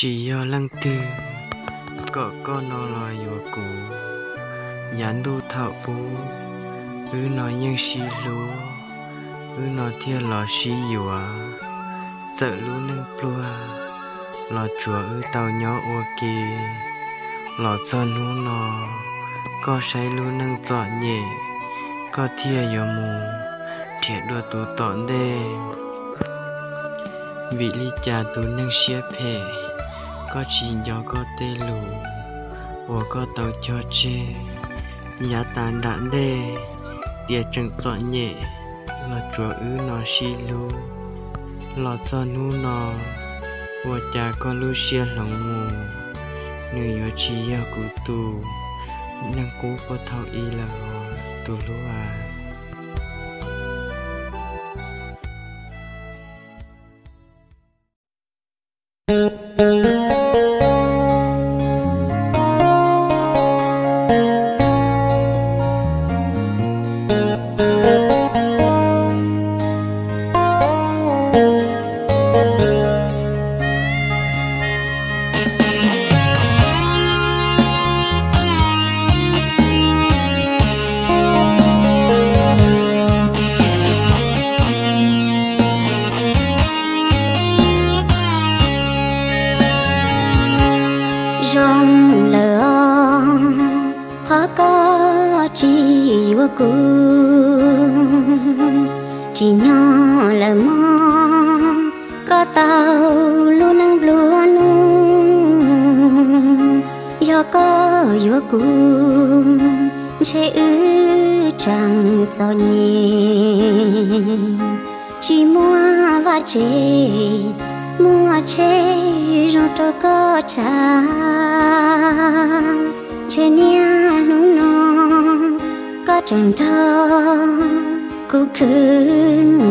Tsis yog leej twg kom koj no los yuav kuv. Yav ntuj thaum ub, wb no yeej sib hlub, wb no thiaj los sib yuav. Txawm lub neej pluag, los tsuav wb tau nyob ua ke. Los txog hnub no, koj saib lub neej txom nyem, koj thiaj yuav mus nrhiav dua tus tom ntej. Vim li cas tus neeg siab phem, koj tsis nco koj tej lus uas koj tau cog tseg? Yav tas nram ntej, tias tseem txom nyem, los tsuav wb no sib hlub. Los txog hnub no, ua cas koj lub siab hloov mus, nws yuav tsis yog kuv tus neeg qub puag thaum ub lawm os tus hlub a. Zoo lawm os, qhov koj tsis yuav kuv, tsis nyob lawm mog, koj tau lub neej nplua nuj. Yog koj yuav kuv, ntshe wb tseem txom nyem. Tsis muaj vaj tse, muaj tsheb zoo rau koj tsav, ntshe niaj hnub no koj tseem nrog kuv khwv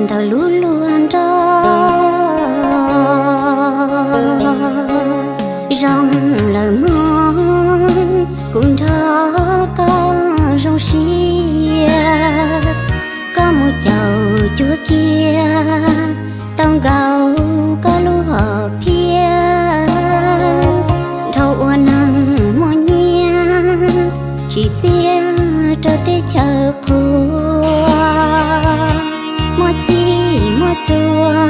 ntawm lub luag nrog. Zoo lawm mog, kuv nrog koj zoo siab. Koj mus caum cuag kiag, tau nkaus koj lub hom phiaj. Dhau ua neeg muaj nyiaj, tsim txiaj rau teb chaws qhua. Muaj txhij muaj txhua,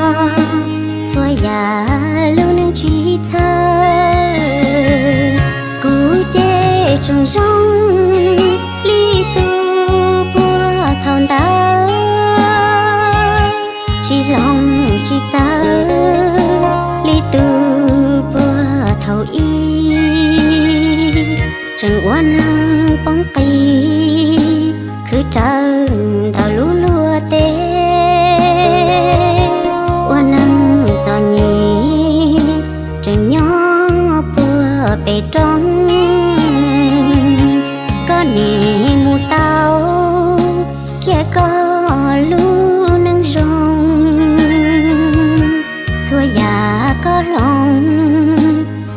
txhua yam lub neej tsis txhawj. Kuv ces tseem zoo li tus puag thaum ntawd, tsis hloov tsis txawv li tus puag thaum ub. Tseem ua neeg poob qis, khwv rawv ntawm lub luag teb. Ua neeg txom nyem, tseem nyob puag pem roob. Koj niam mus tau, khiav koj lub neej zoo. Txhua yam koj hloov,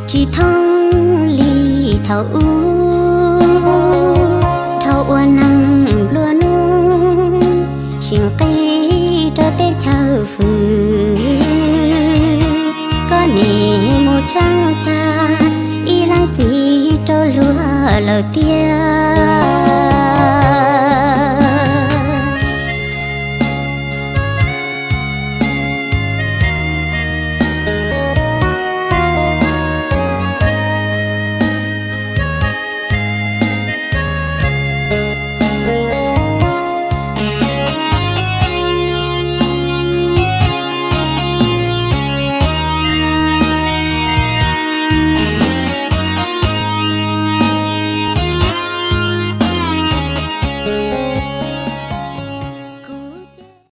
tsis thooj li thaum ub. Dhau ua neeg nplua nuj, sim nqis rau teb chaws fwv. Koj niam mus tseeb tag, ib leej txiv rau luag lawm tiag.